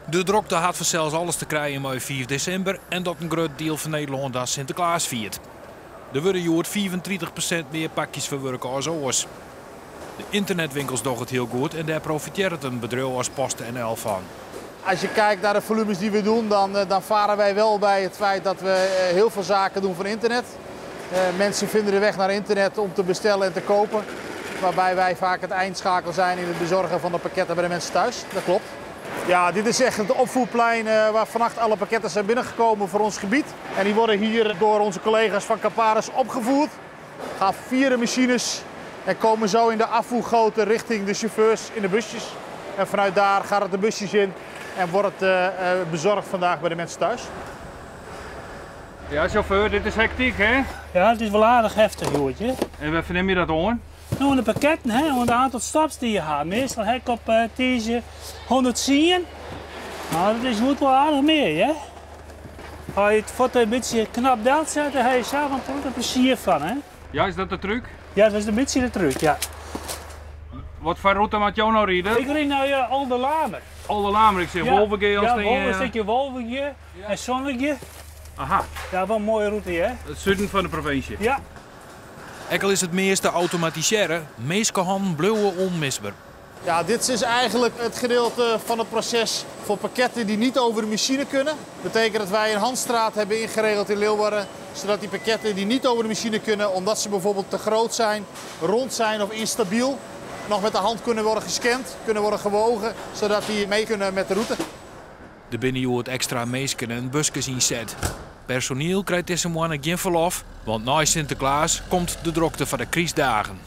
De drokte hat fansels alles te krijen mei 5 desimber en dat in grut diel fan Nederlân dan Sinteklaas fiert. Der wurde hjoed 35% mear pakjes ferwurke as oars. De ynternetwinkels dogge it hiel goed en dêr profitearret in bedriuw as PostNL fan. Als je kijkt naar de volumes die we doen, dan varen wij wel bij het feit dat we heel veel zaken doen van internet. Mensen vinden de weg naar internet om te bestellen en te kopen. Waarbij wij vaak het eindschakel zijn in het bezorgen van de pakketten bij de mensen thuis. Dat klopt. Ja, dit is echt het opvoerplein waar vannacht alle pakketten zijn binnengekomen voor ons gebied. En die worden hier door onze collega's van Caparis opgevoerd. Gaan via de machines en komen zo in de afvoergoten richting de chauffeurs in de busjes. En vanuit daar gaat het de busjes in en wordt het bezorgd vandaag bij de mensen thuis. Ja, chauffeur, dit is hektyk, hè? Ja, het is wel aardig heftig, joetje. En waar verneem je dat aan? Nou, de pakketten, hè, want het aantal stops die je hebt. Meestal heb ik op deze 110. Maar dat is goed wel aardig meer, hè? Als je het foto een beetje knap delt zet, dan heb je zelf een plezier van, hè? Ja, is dat de truc? Ja, dat is een beetje de truc, ja. Wat voor route moet jou nou rijden? Ik rijd naar Oldelamer. Oldelamer, ik zeg Ja. Wolvegea als Ja, die, Wolvegea, een stukje Wolvegea en Zonnetje. Aha. Ja, wel een mooie route, hè? Het zuiden van de provincie. Ja. Ek al is it measte automatisearre, minskehannen bliuwe ûnmisber. Ja, dit is eigenlijk het gedeelte van het proces voor pakketten die niet over de machine kunnen. Dat betekent dat wij een handstraat hebben ingeregeld in Leeuwarden, zodat die pakketten die niet over de machine kunnen, omdat ze bijvoorbeeld te groot zijn, rond zijn of instabiel, nog met de hand kunnen worden gescand, kunnen worden gewogen, zodat die mee kunnen met de route. Der binne hjoed ekstra minsken en buskes ynset. Personiel krijt dizze moanne gjin ferlof, want nei Sinteklaas komt de drokte foar de krystdagen.